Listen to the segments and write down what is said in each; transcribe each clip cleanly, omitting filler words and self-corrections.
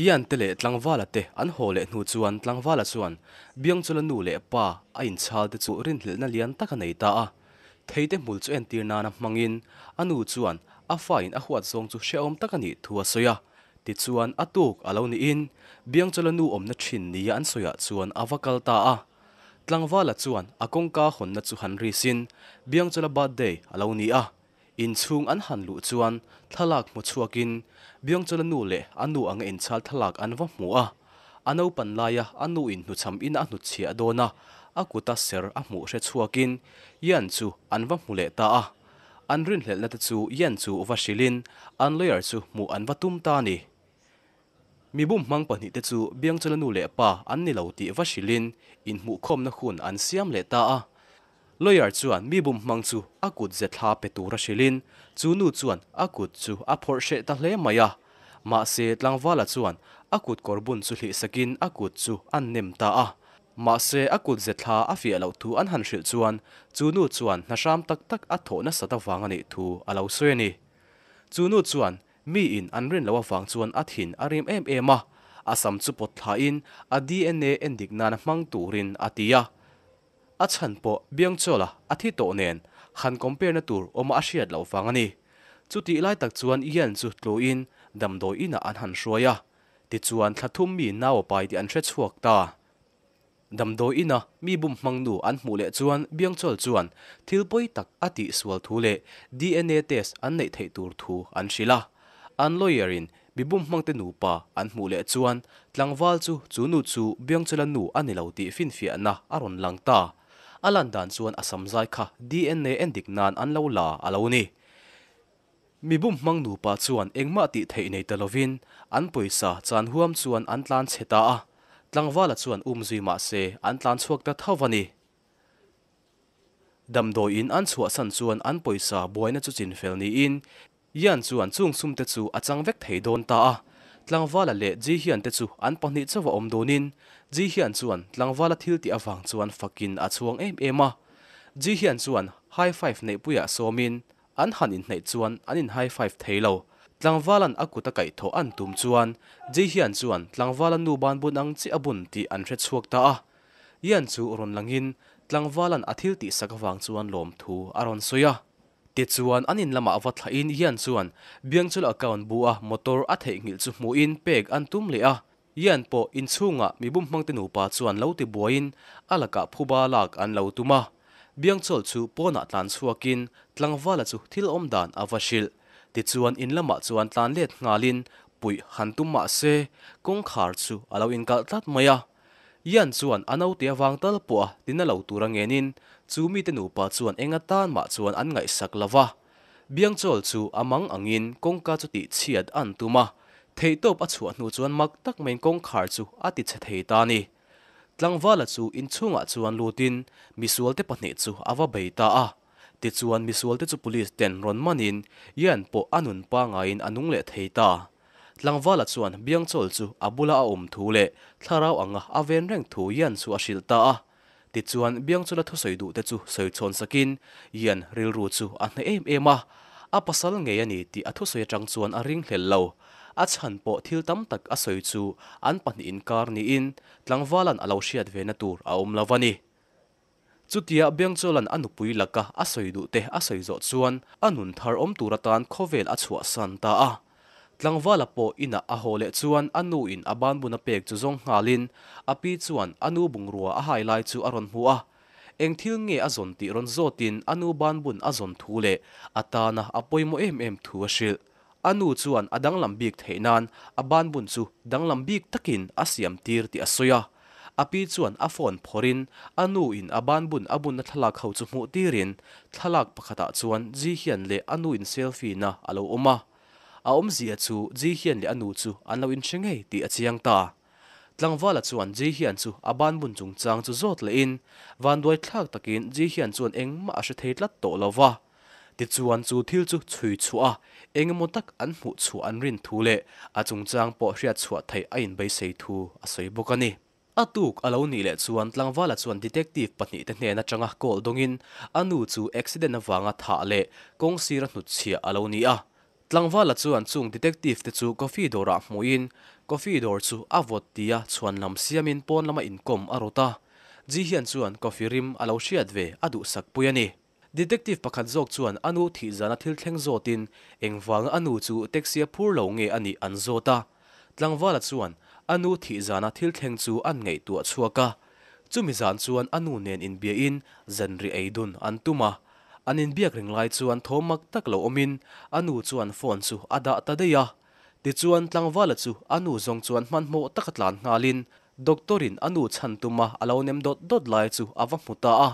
Ian te leh tlangvala te an haw leh hnu chuan tlangvala chuan Biangchula nu leh pa a inchhal te chu rinhlelhna lian tak a nei ta a. Theite hmul chu entir nana hmangin a nu chuan a fa in a huat zawng chu hrehawm tak a nih thu a sawi a. Tichuan a tuk a lo niin Biangchula nu awmna thin nia an sawiah chuan a va kal ta a. Tlangvala chuan a kawngka hawnna chu han risin Biangchula birthday a lo ni a. Inchhung an han luh chuan thlalak hmu chhuakin Biangchula nu leh a nu anga inchhal thlalak an va hmu a. A naupan laia a nu in hnuchham in a hnutchhiah dawn a, a kuta ser a hmuh hre chhuakin Yan chu an va hmu leh ta a. An rinhlelhna te chu Yan chu va hrilhin an lawyer chu hmuh an va tum ta a ni. Mi bumhmang pahnihte chu Biangchula nu leh pa an ni lo tih va hrilhin inhmuhkhawmna hun an siam leh ta a. Lawyer chuan mi bumhmang chu a kut ze thla pe tura hrilhin chu nu chuan a kut chu a phawrh hreh ta hle mai a. Mahse tlangvala chuan a kut kawr bun chu hlihsakin a kut chu an nem ta a. Mahse a kut ze thla a fiah loh thu an han hrilh chuan chu nu chuan hna hram tak tak a thawh nasat avang a nih thu a lo sawi a ni. Chu nu chuan Mi in an rin loh avang chuan a thin a rim em em a, a sam chu pawt thlain a dna endik nana hmang turin a ti a. A chhan pawh Biangchawla a thi tawh nen han compare na tur awma a hriat loh vang a ni. Chutih lai tak chuan Ian chu tluin damdawi inah an han hruai a, tichuan thla thum mi nau a pai tih an hre chhuak ta. Damdawi ina mi bum hmang nu an hmuh leh chuan Biangchawl chuan thil pawi tak a tih sual thu leh dna test an neih theih tur thu an hrilh a. An lawyer in mi bum hmangte nupa an hmuh leh chuan tlangval chu chu nu chu Biangchawla nu a ni lo tih finfiahna a rawn lang ta. A lan dan chuan a samzai kha dna endik nan an lo la a lo ni. Mi bum hmang nupa chuan engmah tih theih nei ta lovin an pawisa chan huam chuan an tlan chhe ta a, tlangvala chuan um zui mah se an tlan chhuak ta tho a ni. Damdawiin an chhuahsan chuan an pawisa buaina chu chinfel niin Yan chuan chung sumte chu a chang vek thei dawn ta a, tlangvala leh Ji Hian te chu an pahnih chauh a awm dawnin Ji Hian chuan tlangvala thil tih avang chuan fakin a chhuang em em a. Ji Hian chuan high five neihpuiah sawmin An han inhnaih chuan an in high five thei lo. Tlangvalan a kut a kaih thawh an tum chuan Jihyun chuan tlangvala nu ban bun ang chiah a bun tih an hre chhuak ta a. Yan chu rawn langin tlangvalan a thil tihsak avang chuan lawmthu a rawn sawi a. Tichuan an in lamah va thlahin Yan chuan Biangchul account bu a motor a theihnghilh chu hmuhin pek an tum leh a. Yan pawh inchhungah mi bum hmangte nupa chuan lo ti buaiin a lakah phuba lak an lo tum a. Biangchawl chu pawnah tlan chhuakin tlangvala chu thil awm dan a va hrilh. Tichuan in lamah chuan tlan let nghalin puih han tum mah se kawngkhar chu a lo inkalh tlat mai a. Yan chuan a naute avang tal pawh a tina lo tur a ngenin chu mite nupa chuan eng atan mah chuan an ngaihsak lo va. Biangchawl chu a mang angin kawngka chu tihchhiat an tum a, theihtawp a chhuah hnu chuan mak tak maiin kawngkhar chu a tichhe thei ta a ni. Tlangvala chu inchhungah chuan lutin misualte pahnih chu a va bei ta a. Tichuan misualte chu police ten rawn manin Yan pawh a nun pangaiin a nung leh thei ta. Tlangvala chuan Biangchawl chu a bula a awm thu leh thlarau anga a ven reng thu Yan chu a hrilh ta a. Tichuan, Biangchula thusawi duhte chu sawi chhawn sakin, Ian rilru chu a hneh em em a, a pasal ngei a ni tih a thusawi atang chuan a ringhlel lo. A chhan pawh thil tam tak a sawi chu an pahnih inkar niin tlangvalan a lo hriat ve na tur a awm lo a ni. Chutia Biangchula'n a nupui laka a sawi duhte a sawi zawh chuan a nun thar awm tur atan khawvel a chhuahsan ta a. Tlangvala pawh inah a haw leh chuan a nu in a banbun a pek chu zawng nghalin a pi chuan a nu bungrua a hai lai chu a rawn hmu a. Eng thil nge a zawn tih rawn zawtin a nu banbun a zawn thu leh a tana a pawimawh em em thu a hrilh. A nu chuan a danglam bik theih nan a banbun chu danglam bik takin a siam tir tih a sawi a. A pi chuan a phone phawrhin a nu in a banbun a bunna thlalak ho chu hmuh tirin thlalak pakhatah chuan Ji hian leh a nu in selfie na a lo awm a. A awmzia chu Ji hian leh a nu chu an lo inhre ngei tih a chiang ta. Tlangvala chuan Ji hian chu a banbun chungchang chu zawt lehin vanduai thlak takin Ji hian chuan engmah a hre thei tlat tawh lo va. Tichuan chu thil chu chhui chhuah a, engemaw tak an hmuh chhuah an rin thu leh a chungchang pawh hriat chhuah theih a inbeisei thu a sawi bawk a ni. A tuk a lo nih leh chuan tlangvala chuan detective pahnihte hnen atanga call dawngin a nu chu accident avanga thah leh kawng sira hnutchhiah a lo ni a. Tlangvala chuan chung detective te chu coffee dawrah hmuhin Coffee dawr chu a vawt tia chhuanlam siamin pawn lama inkawm a rawt a, Ji Hyun chuan coffee rim a lo hriat ve a duhsak pui a ni. Detective pakhat zawk chuan a nu thih zana thil thleng zawtin engvanga a nu chu taxi a phur lo nge a nih an zawt a. Tlangvala chuan a nu thih zana thil thleng chu an ngaihtuah chhuak a. Chumi zan chuan a nu nen inbiain zanriah ei dun an tum a. An inbiak reng lai chuan thawm mak tak lo awmin a nu chuan phone chu a dah ta daih a. Tichuan tlangvala chu a nu zawng chuan hmanhmawh taka tlan nghalin doctor-in a nu chhan tuma a lo nem dawt dawt lai chu a va hmu ta a.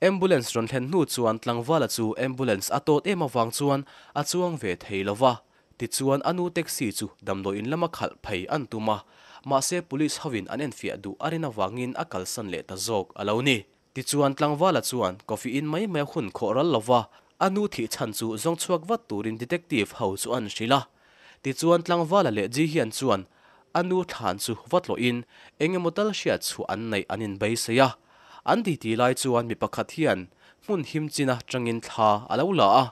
Ambulance rawn thlen hnu chuan tlangvala chu ambulance a tawt em avang chuan a chuang ve thei lo va. Tichuan a nu taxi chu damdawiin lama khalh phei an tum a, mahse police hovin an enfiah duh a rin avangin a kalsan leh ta zawk a lo ni. Tichuan tlangvala chuan coffee in mai mai a hun khawh ral lo va, a nu thih chhan chu zawng chhuak vat turin detective ho chu an hrilh a. Tichuan tlangvala leh Ji Hian chuan a nu thlan chu va tlawhin eng emaw tal hriat chhuah an neih an inbeisei a. An titi lai chuan mi pakhat hian hmun him chin atangin thla a lo la a.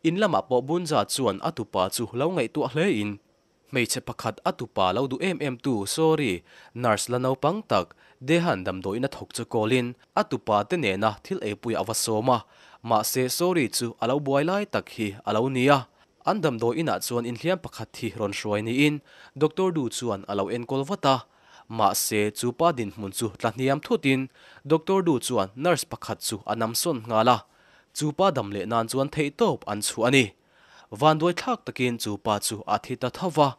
In lamah pawh Bunja chuan a tupa chu lo ngaihtuah hle in, hmeichhe pakhat a tupa lo duh em em tu sorry nurse la naupang tak Dehan damdawiin a thawk chu call in a tupa te nena thil eipui a va sawm a, mahse sorry chu a lo buai lai tak hi a lo ni a. An damdawi inah chuan inhliam pakhat hi rawn hruai niin Doctor Du chuan a lo enkawl vat a. Mahse, chu pa dinhmun chu tla hniam thutin Doctor Du chuan nurse pakhat chu a namsawn nghal a. Chu pa dam leh nan chuan theihtawp an chhuah a ni. Vanduai thlak takin chu pa chu a thi ta tho va.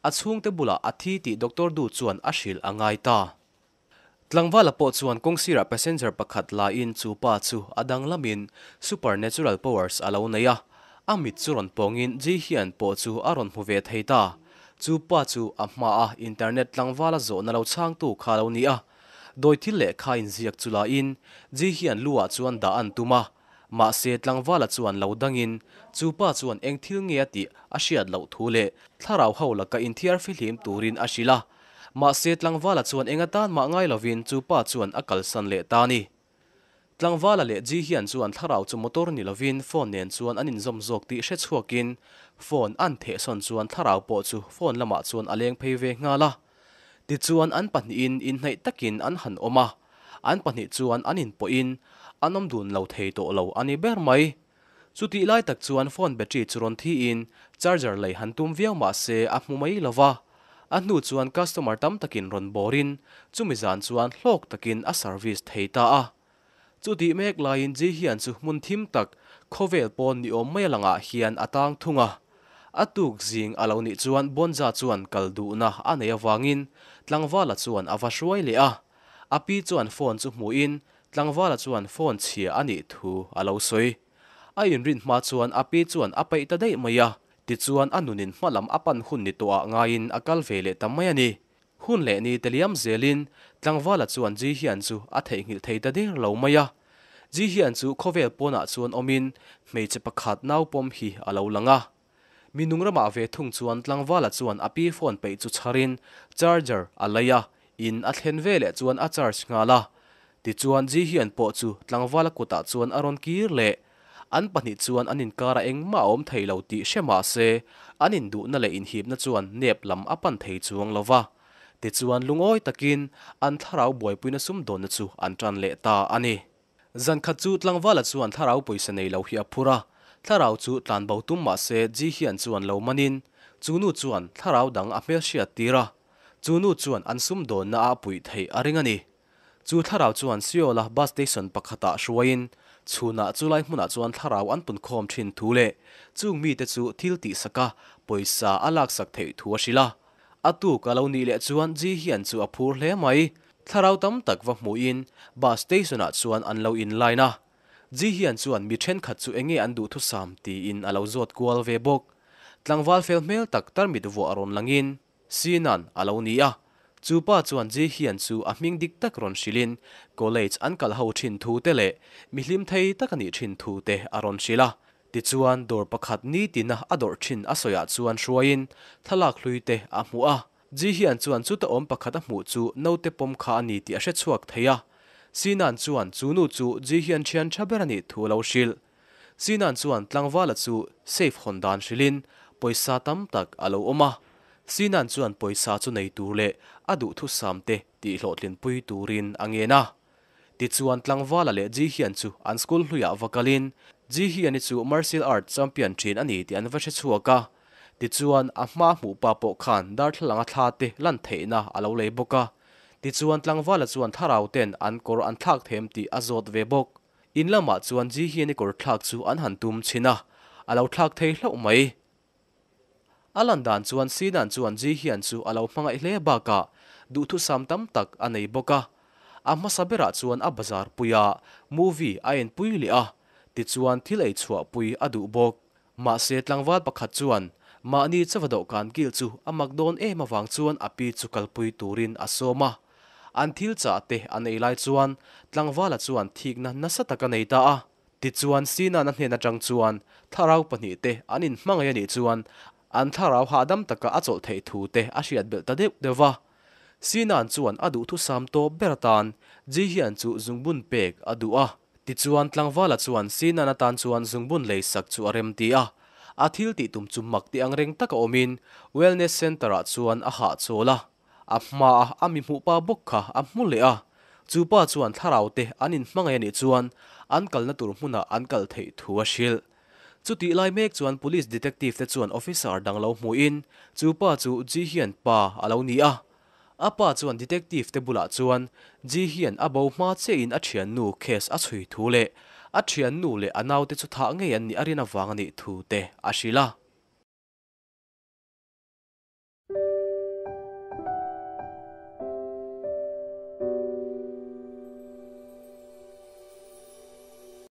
A chhungte bulah a thi tih Doctor Du chuan a hrilh a ngai ta. Tlangvala pawh chuan kawngsirah passenger pakhat laiin chu pa chu a danglamin supernatural powers a lo nei a, a mit chu rawn pawngin Ji Hian pawh chu a rawn hmu ve thei ta. Chu pa chu a hmaa internet tlangvala zawhna lo chhangtu kha a lo ni a, dawi thil lehkha inziak chu laiin Ji Hian lu ah chuan dah an tum a, mahse tlangvala chuan lo dangin chu pa chuan eng thil nge a tih a hriat loh thu leh thlarau ho laka inthiar fihlim turin a hrilh a. Mahse tlangvala chuan eng atan mah ngai lovin chu pa chuan a kalsan leh ta a ni. Tlangvala leh Ji Hian chuan thlarau chu motor ni lovin phone nen chuan an inzawm zawk tih hre chhuakin phone an thehsawn chuan thlarau pawh chu phone lamah chuan a leng phei ve nghal a. Tichuan an pahnihin inhnaih takin an han awm a, an pahnih chuan an inpawhin an awm dun lo thei tawh lo a ni ber mai. Chutih lai tak chuan phone battery chu rawn thiin charger lei han tum viau mah se a hmu mai lo va. A hnu chuan customer tam takin rawn bawrin chumi zan chuan hlawk takin a service thei ta a. Chutih mek laiin Ji Hian chu hmun thim tak khawvel pawn ni awm mai a langah hian a tang thung a. A tuk zing a lo nih chuan Bonza chuan kal duhna a nei avangin tlangvala chuan a va hruai leh a. A pi chuan phone chu hmuhin Tlangvala chuan phone chhia a nih thu a lo sawi. A inrin hma chuan a pi chuan a peih ta daih mai a, tichuan a nunin hma lam a pan hun ni tawhah ngaiin a kal ve leh ta mai a ni. Hun leh ni te liam zelin Tlangvala chuan Ji Hian chu a theihnghilh thei ta der lo mai a. Ji Hian chu khawvel pawnah chuan awmin hmeichhe pakhat naupawm hi a lo lang a. Mi nung ramah ve thung chuan tlangvala chuan a pi phone peih chu chharin charger a lei a, in a thlen ve leh chuan a charge nghal a. Tichuan Ji Hian pawh chu tlangvala kutah chuan a rawn kir leh. An pahnih chuan an inkarah engmah a awm thei lo tih hre mah se, an induhna leh inhipna chuan nep lam a pan thei chuang lo va. Tichuan lungawi takin an thlarau buaipuina sumdawnna chu an tan leh ta a ni. Zan khat chu tlangvala chuan thlarau pawisa nei lo hi a phur a, thlarau chu tlan bo tum mah se Ji Hian chuan lo manin chu nu chuan thlarau dang a hmelhriat tir a, chu nu chuan an sumdawnna a puih theih a ring a ni. Chu thlarau chuan Seoul-a bus station pakhatah hruaiin chhunah chulai hmunah chuan thlarau an punkhawm thin thu leh chung mite chu thil tihsaka pawisa a laksak theih thu a hrilh a. A tuk a lo nih leh chuan Ji Hian chu a phur hle mai. Thlarau tam tak va hmuhin bus station ah chuan an lo in line a. Ji Hian chuan mi thenkhat chu enge an duhthusam tiin a lo zawt kual ve bawk. Tlangval fel hmel tak tarmit vuah rawn langin Sinan a lo ni a. Chu pa chuan Ji Hian chu a hming dik tak rawn hrilhin college an kal ho thin thu te leh mi hlim thei tak a nih thin thu te a rawn hrilh a. Tichuan dawr pakhat nitina a dawrh thin a sawiah chuan hruaiin thlalak hlui te a hmuh a. Ji Hian chuan chuta awm pakhat a hmuh chu naute pawm kha a ni tih a hre chhuak thei a. Sinan chuan chu nu chu Ji Hian thian tha ber a nih thu a lo hrilh. Sinan chuan tlangvala chu safe hawn dan hrilhin pawisa tam tak a lo awm a. Sinan chuan pawisa chu nei tur leh a duhthusam te tihhlawhtlinpui turin a ngen a. Tichuan tlangvala leh Ji Hyun chu an school hluiah va kalin Ji Hyun-i chu martial art champion thin a ni tih an va hre chhuak a. Tichuan a hma hmuh pa pawh khan darthlalanga thla te lan theihna a lo lei bawk a. Tichuan tlangvala chuan thlarau ten an kawr an thlak them tih a zawt ve bawk. In lamah chuan Ji Hyun-i kawr thlak chu an han tum chhin a, a lo thlak thei hlauh mai. A lan dan chuan Sinan chuan Ji Hyun chu a lo hmangaih hle bakah duhthusam tam tak a nei bawk a. A hmasa berah chuan a bazar pui a, movie a enpui leh a, tichuan thil ei chhuahpui a duh bawk. Mahse tlangval pakhat chuan mahni chava dawhkan kil chu a mak dawn em avang chuan a pi chu kalpui turin a sawm a. An thil chah te an ei lai chuan tlangvala chuan thikna nasa tak a nei ta a. Tichuan Sinan-a hnen atang chuan thlarau pahnihte an inhmangaih a nih chuan an thlarau hahdam taka a chawlh theih thu te a hriat belh ta deuh deuh va. Sinan chuan a duhthusam tawp ber atan Ji Hyun chu zungbun pek a duh a. Tichuan tlangvala chuan Sinan atan chuan zungbun lei sak chu a rem ti a. A thil tih tum chu mak ti ang reng taka awmin Wellness Centre-ah chuan a hahchawl a. A hmaa a mi hmuh pa bawk kha a hmu leh a, chu pa chuan thlarau te an inhmangaih a nih chuan an kalna tur hmunah an kal theih thu a hrilh. Chutih lai mek chuan Police Detective te chuan officer dang lo hmuhin chu pa chu Ji Hyun pa a lo ni a. A pa chuan Detective te bulah chuan Ji Hyun a bo hma chiahin a thiannu case a chhui thu leh a thiannu leh a naute chu thah ngei an nih a rin avang a nih thu te a hrilh a.